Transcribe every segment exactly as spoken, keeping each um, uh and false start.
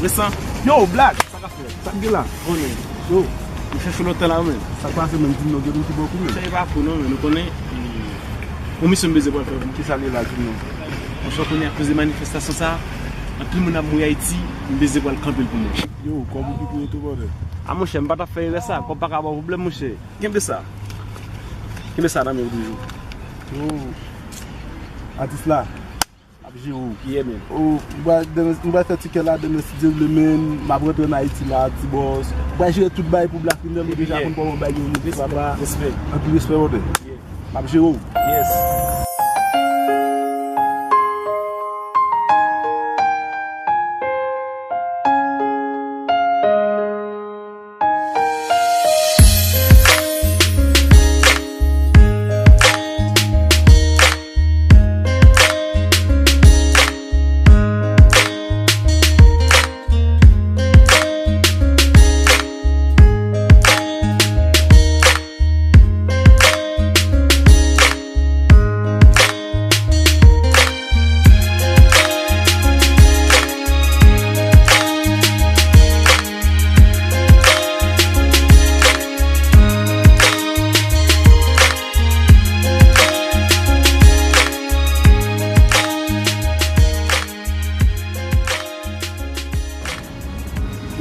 Resan. Yo, Black, sa k ap fèt? Sa k gen la? Konnen. Yo. Nou chèche lòt tan la, men. Sa k pase, menm? Di m non, gen moun ki ba w kout men. Chèche pa kou non, men nou konnen, mm, yon misyon m bezwen pral fè pou mwen. Kisa l ye la, di m non? Monchè, konnen akoz de manifestasyon sa, anpil moun ap mouri Ayiti, m bezwen pral kanpe l pou mwen. Yo, kòb ou ki pou yo tou, brother. A, monchè, m pa t ap fè erè sa. Kòb pa ka ba w pwoblèm, monchè. Kenbe sa. Kenbe sa nan men w toujou. Yo, atis la. Ap jere w. Yeah, man. Oh, m pral, demen, m pral fè tikè la demen, si Dye vle, men m ap rantre ann Ayiti la, ti bòs. M pral jere tout bagay pou Black Criminel, ou deja konn kòman bagay yo ye, papa. Respè. Anpil respè, brother. Yeah. M ap jere w. Yes.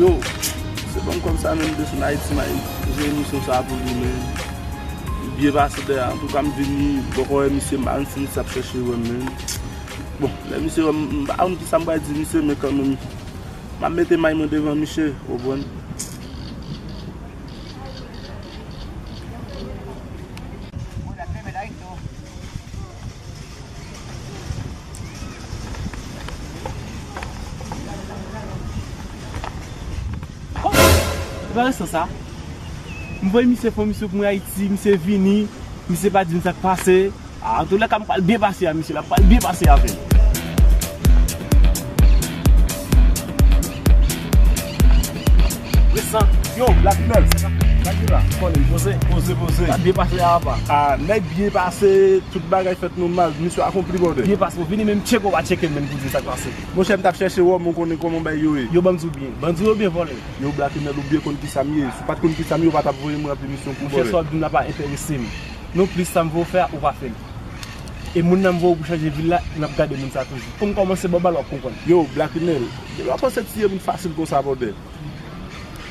Yo, se banm kòb sa menm, desann Ayiti, m al jere misyon sa pou li, men. Li byen pase dèyè. Antouka, m vini, bò kò wè misye, m pa konn si misye ap chèche wè m, men. Bon, lè misye wè m, m pa konn kisa m pral di misye, men kanmenm, m ap mete may mwen devan misye, ou konprann? Enteresan sa. M voye misye fè yon misyon pou mwen Ayiti, misye vini, misye pa di m sa k pase. Ah, antoulèka, m pral byen pase a misye la, m pral byen pase avè l. Resan. Yo, Black Mel, sa k ap fèt la? Konnen, poze, poze, poze. Sa byen pase a, papa? Ah, nèg byen pase, tout bagay fèt nòmal, misyon akonpli, brother. Byen pase, ou vini menm tcheke, ou pa tcheke m menm pou di sa k pase. Monchè, m t ap chèche wè w, men w konnen kòman bagay yo ye. Yo, ban m di w byen, bandi yo byen vòlè. Yo, Black Mel, ou byen konn kisa m ye. Si w pa t konn kisa m ye, ou pa t ap voye mwen ranpli misyon pou, monchè, brother. Sa w ap di m la pa enterese m. Non plis sa m voye w fè a, ou pa fè l. E moun nan m voye w pou chanje vil la, n ap gade moun sa toujou. Pou m kòmanse ba w bal, w ap konprann. Yo, Black Mel, depi w ap panse tiye moun fasil konsa, brother.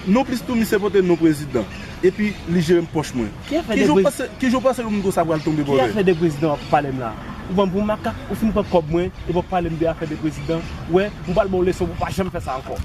Non plis tou, misye pote non prezidan. Epi li jere m pòch mwen. Ki afè de prez- Kijan w panse, kijan w panse yon moun konsa pral tonbe, brother? Ki afè de prezidan w ap pale m la? Ou pran m pou makak, ou fin pran kòb mwen, epi w ap pale m de afè de prezidan. Wè, m pral ba w leson pou w pa janm fè sa ankò.